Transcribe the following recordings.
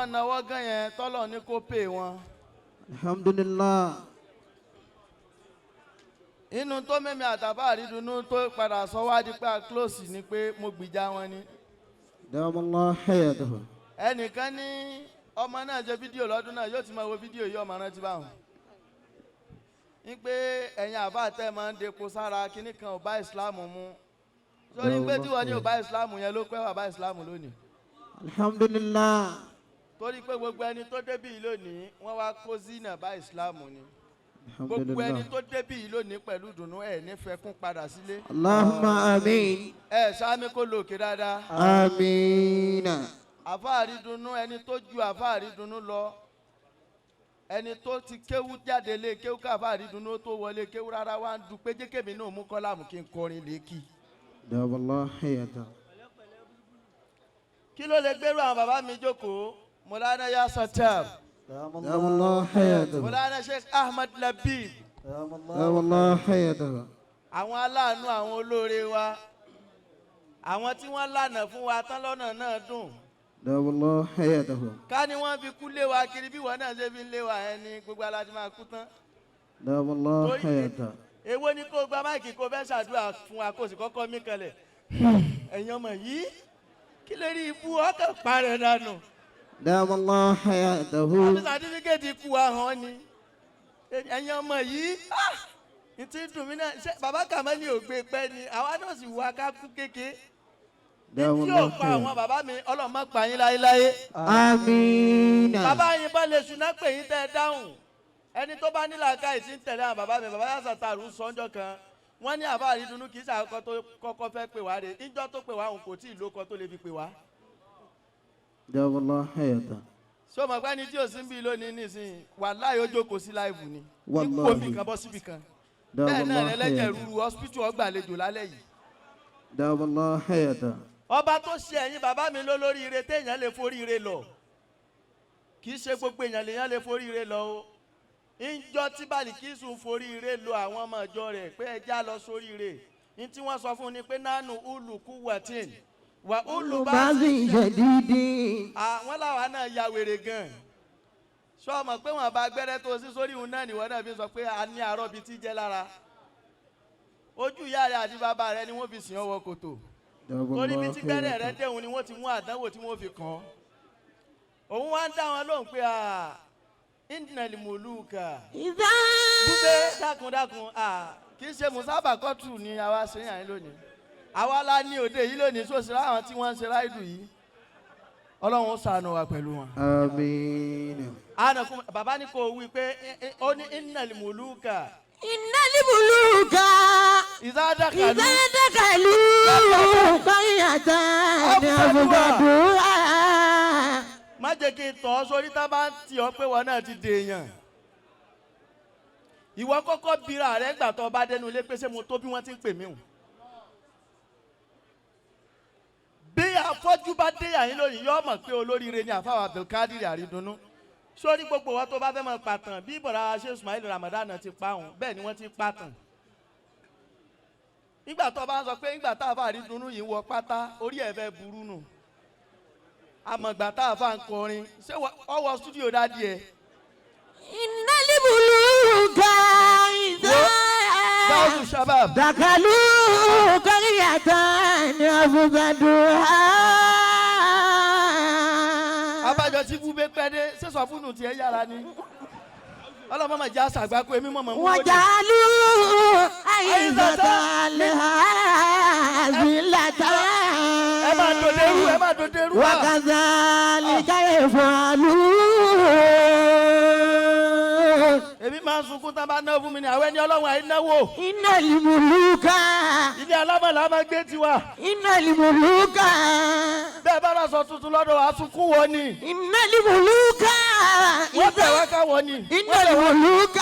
Wọ́n náwó gan yẹn tọ́lọ̀ ní kó pè wọn. Alhamdulillah. Inú tó mímí àtàbà àrídùnnú tó padà sọ wá di pé a close ni pé mo gbìjà wọn ni. دام الله حياته. Ẹnìkan ní ọmọ náà ṣe fídíò lọ́dún náà, yóò ti máa wo fídíò yìí, ọmọ rántí báwọn. Ní pé ẹ̀yin àbá tẹ́ máa ń depo sára kínní kan ò bá ìsìláàmù mu. Sórí pé tí wọ́n ní ò bá ìsìláàmù yẹn ló pẹ́ wà bá ìsìláàmù lónìí. Alhamdulillah. Torí pé gbogbo ẹni tó débí yìí lónìí, wọ́n wá kó zina bá ìsìláàmù ni. Gbogbo ẹni Alhamdulillah. tó débí yìí lónìí pẹ̀lú ìdùnnú ẹ̀ nífẹ̀ẹ́ kún padà sílé. اللهم آمين. Ẹ sáámi kó lò òkè dáadáa. آمين. Àfáàrí dunnú, ẹni tó ju àfáàrí dunnú lọ, ẹni tó ti kéwú jáde lé kéwú ká àfáàrí dunnú tó wọlé kéwú rárá wá ń du pé jẹ́kẹ̀mí náà mú kọ́lámù kí n kọrin lékì. دام الله حياته. Kí ló lè gbérú àwọn bàbá mi jókòó? Mọ̀lánà Yasatab, دام الله حياته. Mọ̀lánà Sheikh Ahmed Labib, دام الله حياته. Àwọn aláàánú, àwọn olóore wa, àwọn tí wọ́n lànà fún wa tán lọ́nà náà dùn. دام الله حياته. Ká ní wọ́n fi kú lé wa kiri bí wọ́n náà ṣe fi ń lé wa, ẹni gbogbo aláti máa kú tán. دام الله Torí حياته. èwo ni kó gba máìkì kó fẹ́ ṣàdúrà fún wa, kó sì kọ́kọ́ mí kanlẹ̀? Ẹ̀yin ọmọ yìí, kí lè rí ibú ọkàn parẹ́ dànù. دام الله حياته. Àbí certificate ikú wa hàn ni. Ẹ̀yin ọmọ yìí, ah! N ti dùn mí náà, ṣé bàbá Kàmẹ́lì ò gbé pẹ́ ni? Àwa náà sì wá ká kú kéke. دام Tí الله ò pa àwọn حياته. Bàbá mi, Ọlọ́run má pa yín láéláé. آمين. Bàbá yín bá lè ṣúná pè yín tẹ́ ẹ dáhùn. Ẹni tó bá nílà ká ìsín tẹ̀lé àwọn bàbá mi, bàbá yàtọ̀ tààrù sọ́njọ́ kan, wọ́n ní àbá àrídùnnú kì í ṣàkọ́kọ́ tó kọ́kọ́ fẹ́ pè wá rè. Níjọ́ tó pè wá, òun kò tí ì lóko tó lè fi pè wá. دام الله حياته. Ṣé o mọ̀ pé ẹni tí ò sí ń bí lónìí nísìnyí, wàláhì, ó jókòó sí live ni? Wàláhì. Ikú omi kan bọ́ síbì kan. دام Bẹ́ẹ̀ náà الله lẹ́lẹ́jẹ̀ حياته. rúru hospital ọgbàlejò lálẹ́ yìí. دام الله حياته. Ọba tó ṣe ẹ̀yin bàbá mi ló lórí ire téèyàn lè forí ire lọ, kì í ṣe gbogbo èèyàn lèèyàn lè forí ire lọ o. Ńjọ́ tí Bàlíkísù ń forí ire lọ àwọn ọmọ ìjọ rẹ̀ pé ẹja lọ sórí ire ní, tí wọ́n sọ fún ni pé نحن أولو قوة وأولو بأس شديد. Àwọn làwa náà ya wèrè gan. Sọ mọ̀ pé wọn bá gbẹ́rẹ́ tó sí sórí òun náà nìwọ náà fi sọ pé a ní àárọ̀ bíi tí jẹ́ lára ojú ìyá rẹ̀ àti bàbá rẹ̀ ni wọ́n fi sìn ọwọ́ kòtò. دام Torí bí الله tí gbẹ́rẹ́ rẹ̀ حياته. déhùn ni wọ́n ti mú àdánwò tí wọ́n fi kàn án. Òun wá ń dá wọn lóhùn pé à إن الملوك إذا dúpẹ́ dákun dákun à kì í ṣe musaba kọ́tù ni àwa ṣe yàn yín lónìí. Àwa la ní òde yìí lónìí, sósì láwọn tí wọ́n ń ṣe ráìdù yìí, Ọlọ́run ó ṣàánú wa pẹ̀lú wọn. آمين. Ànàkùn bàbá ní kò wí pé ó ní إن الملوك إن الملوك إذا دخلوا إذا دخلوا قرية أفسدوها. Má jẹ́ kí n tọ́ ọ sórí tá a bá ń tì ọ́ pé wọn náà ti dèèyàn. Ìwọ kọ́kọ́ bira rẹ gbà tó o bá dẹnu ilé pé ṣé mo tó bí wọ́n ti ń pè mí o. Bí afọ́jú bá dé yàyín lónìí, yóò mọ̀ pé olóríire ni àfáwọn Abdulkadir Àrídùnnú. Sórí gbogbo wọn tó bá fẹ́ mọ pàtàn bí bọ̀dá ṣe Ismail Ramadan ti pa òun, bẹ́ẹ̀ ni wọ́n ti pàtàn. Nígbà tó o bá ń sọ pé nígbà tá a fà Àrídùnnú yìí wọ pátá, orí ẹ̀ fẹ́ burú nù. Àmọ̀gbà tá a fà ń kọrin, ṣé ọwọ́ studio dádì ẹ̀? إن الملوك إذا Gáúsù Shabab. دخلوا قرية أفسدوها. Abájọ tí búbé pẹ́ dé, ṣé sọ fúnù tiẹ̀ yára ni? Ọlọ́mọ mà jẹ́ àṣàgbákò èmi mọ̀mọ́ mú wọlé. وجعلوا أعزة أهلها أذلة. Ẹ máa dòde rú, ẹ máa dòde rú wa. وكذلك يفعلون. Èmi máa ń sunkún tán bá náwó fún mi ní àwọn ẹni Ọlọ́run àìnáwó. إن الملوك Ilé alámọ̀lá máa gbé tiwa. إن الملوك Bẹ́ẹ̀ bá rà sọ tuntun lọ́dọ̀ wa, sunkún wọ ni. إن الملوك Wọ́n bẹ̀ wá ká wọ ni. إن الملوك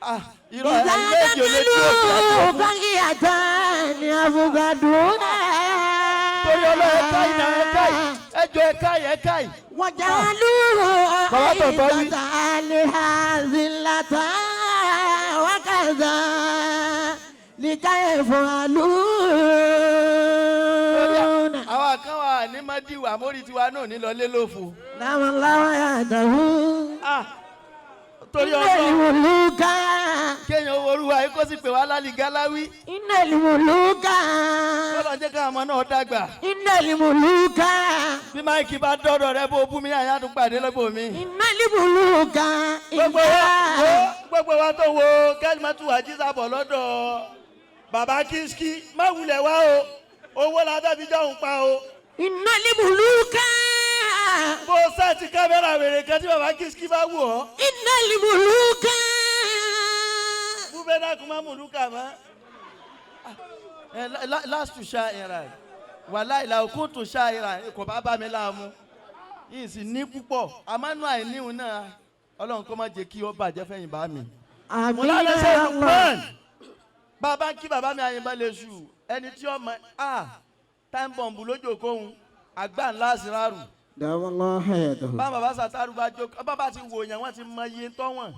Ah, irọ́ إذا ẹ̀ ilé èdè ò lè tí òkè àti دخلوا òkú. قرية أفسدوها. Torí Ọlọ́run, ẹ ká ìnà, ẹ ká yìí, ẹ jọ, ẹ ká yìí, ẹ ká yìí. وجعلوا Bàbá tọ̀tọ̀ wí. أعزة أهلها أذلة وكذلك يفعلون. Àwa kan wà ní madiwa. Àmórí tiwa náà ní lọ lé lófo. دام الله حياته. Ah, torí إن ọlọ́run الملوك kéèyàn owó orúwa yìí kó sì pè wá lálẹ́ gáláwí. إن الملوك Kọ́lọ̀ jẹ́ káwọn ọmọ náà dàgbà. إن الملوك Bí máìkì bá dọ́dọ̀ rẹ bó bú mi àyà tún pàdé lọ́gbọ̀n mi. إن الملوك Gbogbo wa إذا gbogbo wa tó wo kẹ́límẹ́tù àjíṣàbọ̀ lọ́dọ̀ bàbá Kíṣkí má wulẹ̀ wá o, owó la fẹ́ fi jọ̀hún pa o. إن الملوك Bó o sẹ́ẹ̀tì kámẹ́rà wèrè kan tí bàbá Kíṣkí bá wù ọ́. إن الملوك Búbẹ́ dákun má mú lúkà mọ́. Ẹ last ṣá ìrà wàhálà ìlà òkú tó ṣá ìrà kò bá bá mi láàmú. Yìí sì ní púpọ̀ àmánú àìníhun náà, Ọlọ́run kó má jẹ́ kí ó bàjẹ́ fẹ́yìn bá mi. آمين Mo lálẹ́ يا sẹ́yìn الله. Lukman. Bàbá ń kí bàbá mi àyìnbá lè ṣù ẹni tí ó mọ a time bomb lójó kóhun àgbà ńlá síráàrù. دام الله حياته. Bá bàbá sàtàrù bá jókòó, bàbá ti wò yẹn, wọ́n ti mọ iye tọ́wọ̀n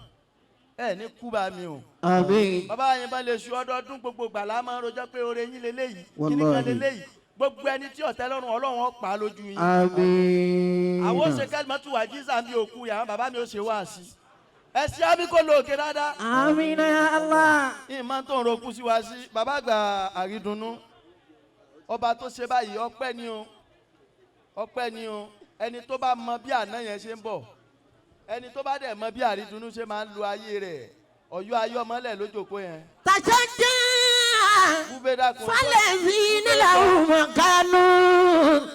ẹ ní kú bá mi o. آمين. Bàbá àyìnbá lè ṣù, ọdọọdún gbogbo gbàlá máa ń rojọ́ pé oore yín leléyìí, kíní kan Wallahi. leléyìí, gbogbo ẹni tí ọ̀tẹ́ lọ́rùn, Ọlọ́run ó pa á lójú yín. آمين. Àwọn ó ṣe kẹ́lìmọ́tù wà jísà bí òkú yàrá bàbá mi ó ṣe wá sí ẹ ṣe ábí kó lo òkè dáadáa. آمين يا الله. Ìmọ̀ tó ń rokú sí wa sí bàbá àgbà àrídùnnú, ọba tó ṣe báyìí, ọpẹ́ ni o, ọpẹ́ ni o. Ẹni tó bá mọ bí àná yẹn ṣe ń bọ̀, ẹni tó bá dẹ̀ mọ bí àrídùnnú ṣe máa ń lo ayé rẹ̀, ọ̀yọ́ ayé ọmọlẹ̀ lójókòó yẹn. تشجع Búbẹ́ dákun. فالذين لهم مكان.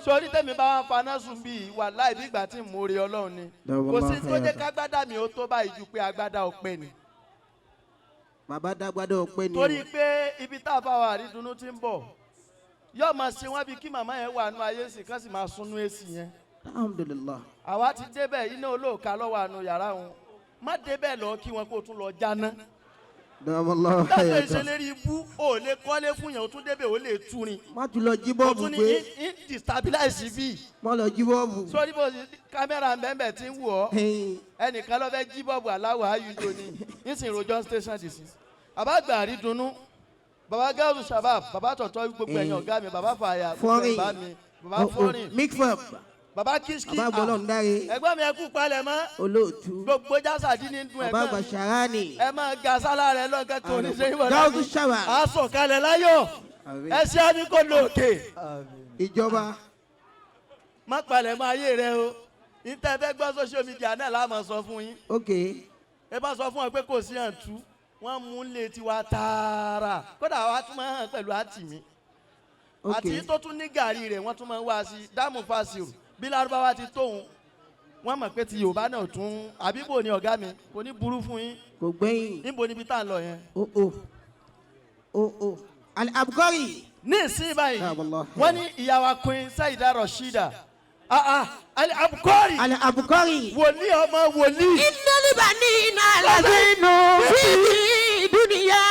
Sórí tẹ̀mí bá wà faná sùn bíi wà láì bí ìgbà tí mo rí Ọlọ́run ni. Kò sí tó jẹ́ kágbádá mi ó tó báyìí ju pé agbádá ọpẹ́ ni. Bàbá dágbádá ọpẹ́ ni o. Torí pé ibi tá a bá wa àrídùnnú ti ń bọ̀, yóò máa ṣe wọ́n bí kí màmá yẹn wà nù ayé sì kán sì máa sunú èsì yẹn. Alhamdulillah. Àwa ti débẹ̀, iná olóòka lọ́wọ́ àánú yàrá wọn, má débẹ̀ lọ kí wọn kó tún lọ jáná. دام الله Dáfẹ́ حياته. ìṣèlérí ibú ò lè kọ́lé fún yẹn, ó tún débẹ̀ ó lè túrin. Má tún lọ jí Ó bọ́ọ̀bù tún ní gbé. In destabilize bíi. Má lọ jí bọ́ọ̀bù. Sórí bó ṣe kámẹ́rà bẹ́ẹ̀ tí ń wù ọ́, Ẹ̀yin. ẹnìkan ló fẹ́ jí bọ́ọ̀bù aláwọ̀ ayújọ ni nísìnyí rojọ́ station dì sí. Bàbá àgbà àrídùnnú, bàbá gáàsù shabab, bàbá tọ̀tọ̀, gbogbo ẹ̀yìn ọ̀gá mi, bàbá fàyà, gbogbo Fọ́rìn. ẹ̀bá mi, bàbá fọ́rìn, Mikfab. bàbá kíṣkí. Bàbá gbọ́dọ̀ ń dáre. Ẹ̀gbọ́n mi, ẹ kú palẹ̀ mọ́. Olóòtú. Gbogbo jásàdí ní dùn. Bàbá Ẹ̀gbọ́n àgbà mi, Sharani. ẹ máa ga sálá rẹ lọ́gán tó ní sẹ́yìn bọ̀dá Gáúsù mi. Shabab. A sọ̀kalẹ̀ láyọ̀, ẹ ṣe á ní kó lò òkè. Ìjọba. Má palẹ̀ mọ́ ayé rẹ o. Níta ẹ fẹ́ gbọ́, social media náà la máa sọ fún yín. Ok. Ẹ bá sọ fún ọ pé kò sí àǹtú, wọ́n mú un lé tiwa tààrà, kódà wàá tún máa hàn pẹ̀lú àtì mi Ok. àti tó tún ní gàrí rẹ̀, wọ́n tún máa ń wá sí dáàmú fásirù bí lárúbáwá ti tóun, wọ́n mọ̀ pé ti Yorùbá náà tún àbíbò ni. Ọ̀gá mi, kò ní burú fún yín. Kò gbẹ̀yìn. Níbo níbi tá à ń lọ yẹn? O o. O o. Al-Abqari. Ní ìsín báyìí, Alhamdulillah. wọ́n ní ìyàwó Queen Saida Rashida, ah ah, Ali Abukori. Al-Abqari. Wòlíì ọmọ wòlíì. إن البنين لزين في دنيا.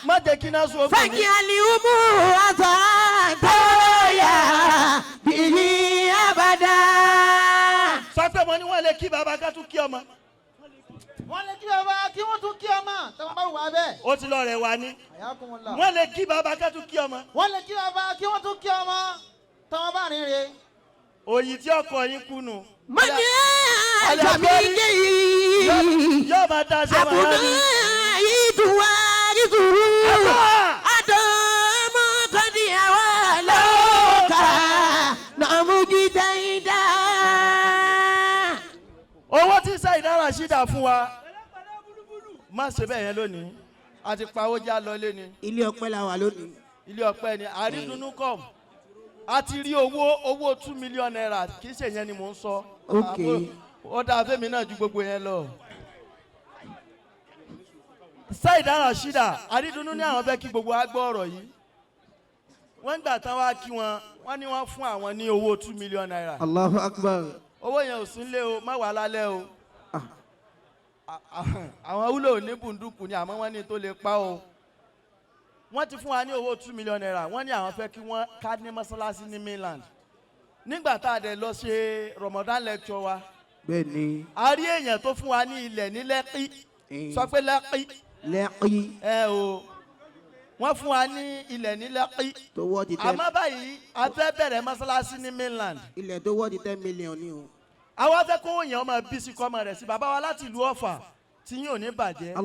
Má jẹ́ kí náà sọ fún mi. فاجعلهم عطايا به أبدا. Sọ pé mo ní wọ́n lè kí bàbá ká tún kí ọmọ. Wọ́n lè kí bàbá kí wọ́n tún kí ọmọ tọ́wọ́n bá wà bẹ́ẹ̀. Ó ti lọ rẹ̀ wá ní. Àyàkùnmùlà. Wọ́n lè kí bàbá ká tún kí ọmọ. Wọ́n lè kí bàbá kí wọ́n tún kí ọmọ tọ́wọ́n bá rìn re. Òyì tí ọkọ yín kùnú. من جميل Yóò máa dá sí ọmọ yẹn ní. أبنائي توارثه أدام قد أولوك نعم جديدا. Owó tí Saida Rashida fún wa, má ṣe bẹ́ẹ̀ yẹn lónìí, a ti pa owó já lọ lé ni. Ilé ọpẹ́ la wà lónìí. Ilé ọpẹ́ ni àrídùnnú kọ̀, a ti rí owó ₦2 million, kì í ṣe yẹn ni mò ń sọ. Ok. Ó dáa fẹ́mi náà ju gbogbo yẹn lọ. Saida Rashida àrídùnnú ní àwọn fẹ́ kí gbogbo wa gbọ́ ọ̀rọ̀ yìí. Wọ́n gbà tán wá kí wọn, wọ́n ní wọ́n fún àwọn ní owó ₦2 million. Allahu Akbar. Owó yẹn ò sí nílé o, má wà lálẹ́ o. Ah. Àwọn wúlò ní bùndùkù ni, àmọ́ wọ́n ní tó lè pa o. Wọ́n ti fún wa ní owó ₦2 million, wọ́n ní àwọn fẹ́ kí wọ́n ká ní mọ́sálásí ní mainland. Nígbà tá a dẹ̀ lọ ṣe Ramadan lecture wa, Bẹ́ẹ̀ ni. a rí èèyàn tó fún wa ní ilẹ̀ ní Lẹ́kí. Sọ pé Lẹ́kí. Lẹ́kí. Ẹ o, Wọ́n fún wa ní ilẹ̀ ní Lẹ́kí. Tó wọ́ di 10. Àmọ́ báyìí, a fẹ́ bẹ̀rẹ̀ mọ́sálásí ní mainland. Ilẹ̀ tó wọ́ di 10 million ni o. Àwa fẹ́ kó yẹn ọmọ bí sí kọ́mọ rẹ̀ sí bàbá wa láti ìlú Ọ̀fà tí yín ò ní bàjẹ́.